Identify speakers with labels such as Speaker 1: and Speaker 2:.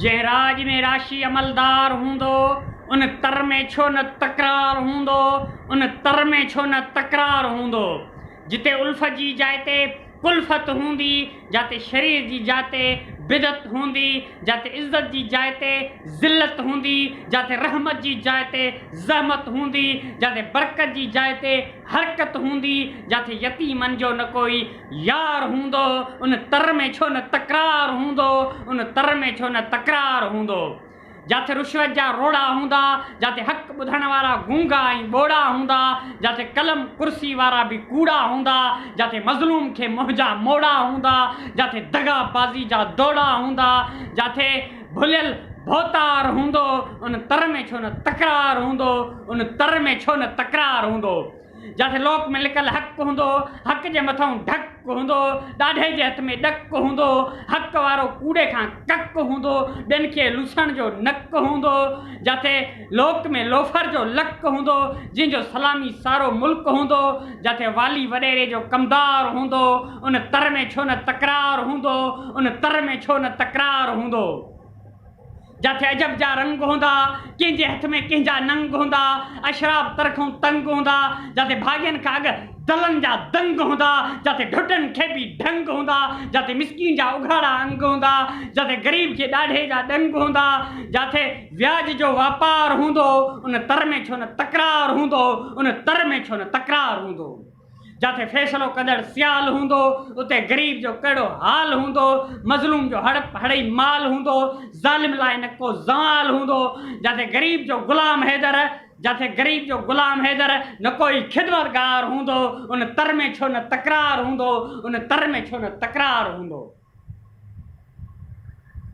Speaker 1: جنهن راڄ ۾ راشي عملدار هوندو، ان تر ۾ ڇو نه تڪرار هوندو، ان تر ۾ ڇو نه تڪرار هوندو. جتي الفت جي جاء تي ڪلفت هوندي، جاتي شريعت جي جاء تي بدعت هوندي، جاتي عزت جي جاء تي ذلت هوندي، جاتي رحمت جي جاء تي زحمت هوندي، جاتي برڪت جي جاء تي حرڪت هوندي، جاتي يتيمن جو نه ڪوئي يار هوندو، ان تر ۾ ڇو نه تڪرار هوندو، ان تر ۾ ڇو نه تڪرار هوندو. جاٿي رشوت جا روڙا هوندا، جاٿي حق ٻڌڻ وارا گونگا ۽ ٻوڙا هوندا، جاٿي قلم ڪرسي وارا به ڪوڙا هوندا، جاٿي مظلوم کي منهن جا موڙا هوندا، جاٿي دغا بازي جا دوڙا هوندا، جاٿي ڀليل ڀوتار هوندو، ان تر ۾ ڇو نه تڪرار هوندو، ان تر ۾ ڇو نه تڪرار هوندو. جاٿي لوڪ ۾ لڪل حق هوندو، حق جي مٿئون ڍڪ هوندو، ڏاڍي جي هٿ ۾ ڏڪ هوندو، حق وارو ڪوڙي کان ڪڪ هوندو، ٻين کي لوسڻ جو نڪ هوندو، جاٿي لوڪ ۾ لوفر جو لڪ هوندو، جنهن جو سلامي سارو ملڪ هوندو، جاٿي والي وڏيري جو ڪمدار هوندو، ان تر ۾ ڇو نه تڪرار هوندو، ان تر ۾ ڇو نه تڪرار هوندو. جاٿي عجب جا رنگ هوندا، ڪنهن جي هٿ ۾ ڪنهن جا ننگ هوندا، اشراف ترکئون تنگ هوندا، جاٿي ڀاڳين کان اڳ دلن جا دنگ هوندا، جاٿي ڍٽن کي به ڍنگ هوندا، جاٿي مسڪين جا اگهاڙا انگ هوندا، جاٿي غريب کي ڏاڍي جا ڏنگ هوندا، جاٿي وياج جو واپار هوندو، ان تر ۾ ڇو نه تڪرار هوندو، ان تر ۾ ڇو نه تڪرار هوندو. جاٿي فيصلو ڪندڙ سيال هوندو، اتي غريب جو ڪهڙو حال هوندو، مظلوم جو هڙپ هڙئي مال هوندو، ظالم لاء نه ڪو زوال هوندو، جاٿي غريب جو غلام حيدر، جاٿي غريب جو غلام حيدر، نه ڪوئي خدمتگار هوندو، ان تر ۾ ڇو نه تڪرار هوندو، ان تر ۾ ڇو نه تڪرار هوندو.